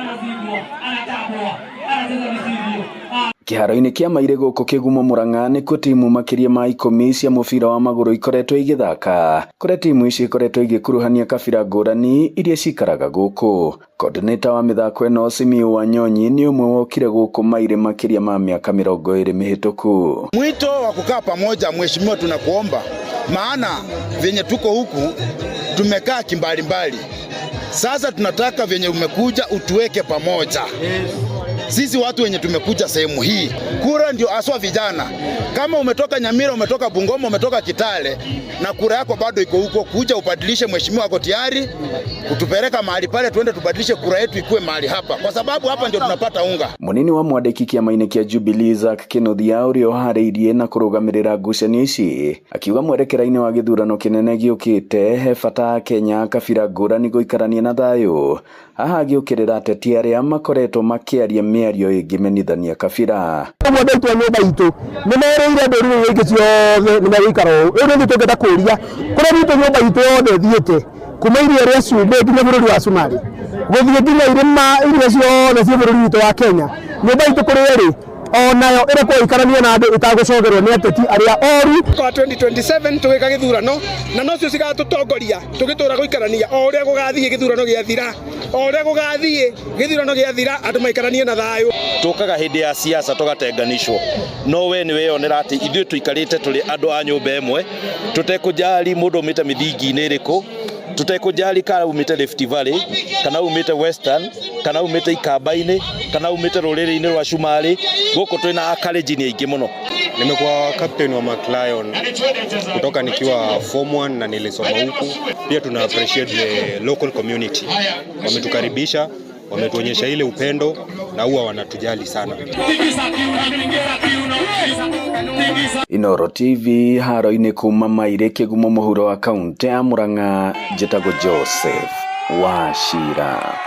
Anazibwa, anatambwa, anacheza visivyo. Kĩharo-inĩ kĩa Mairĩ gũkũ Kĩgumo Murang'a nĩkuo timu makĩria ma 10 cia mũbira wa magũrũ ikoretwo igĩthaka, kũrĩa timu ici ikoretwo igĩkuruhania kabira ngũrani iria cikaraga gũkũ. Coordinator wa mĩthako ĩno Simiyu Wanyonyi nĩ ũmwe wokire gũkũ Mairĩ makĩria ma mĩaka 20 mĩhĩtũku. Mwito wa kukaa pamoja, mheshimiwa, tunakuomba, maana vyenye tuko huku tumekaa kimbalimbali. Sasa tunataka vyenye umekuja utuweke pamoja. Sisi watu wenye tumekuja sehemu hii, kura ndio aswa vijana. Kama umetoka Nyamira, umetoka Bungoma, umetoka Kitale na kura yako bado iko huko, kuja ubadilishe. Mheshimiwa ako tayari kutupeleka mahali pale, tuende tubadilishe kura yetu ikuwe mahali hapa, kwa sababu hapa ndio tunapata unga. Munini wa mwandĩki kĩama-inĩ kĩa Jubilee Isaac Kinuthia ũrĩa ũharĩirie na kũrũgamĩrĩra ngucanio ici akiuga mwerekera-inĩ wa gĩthurano kĩnene gĩũkĩte he bata Akenya a kabira ngũrani gũikarania na thayũ. Haha agĩũkĩrĩra ateti arĩa makoretwo makĩaria mĩario ĩngĩmenithania kabira. Ũguo andũ aitũ a nyũmba itũ nĩ merĩire ndũrĩrĩ ingĩ ciothe nĩ megũikara ũũ. Rĩu nĩ ithuĩ tũngĩenda kũria kũrĩa gwitũ nyũmba itũ yothe ĩthiĩte kuma iria rĩa cumbĩ nginya bũrũri wa Somalia, gũthiĩ nginya irĩma iria ciothe ciĩ bũrũri witũ wa Kenya, nyũmba itũ kũrĩa ĩrĩ onayo ĩrekwo ĩikaranie na andũ ĩtagũcogerwo nĩ ateti arĩa oru. Kwa 2027 tũgĩka gĩthurano na nocio cigatũtongoria tũgĩtũra gũikarania o ũrĩa gũgathiĩ gĩthurano gĩathira, o ũrĩa gũgathiĩ gĩthurano gĩathira, andũ maikaranie na thayũ. Tũkaga hĩndĩ ya siasa tũgatenganishwo, no we nĩ weyonera atĩ ithuĩ tũikarĩte tũrĩ andũ a nyũmba ĩmwe, tũtekũjali mũndũ umĩte mĩthingi-inĩ ĩrĩkũ, tũtekũjali kana umĩte Rift Valley kana umĩte Western kana umĩte Ikamba-inĩ kana umĩte rũrĩrĩ-inĩ rwa Cumarĩ. Gũkũ twĩna Akalenjin aingĩ mũno. Nimekuwa captain wa McLion kutoka nikiwa form 1 na nilisoma huku. Pia tuna appreciate the local community, wametukaribisha, wametuonyesha ile upendo na huwa wanatujali sana. Inoro TV haro-inĩ kuma Mairĩ Kĩgumo mũhuro wa kaũntĩ ya Murang'a, njĩtagwo Joseph Wachira.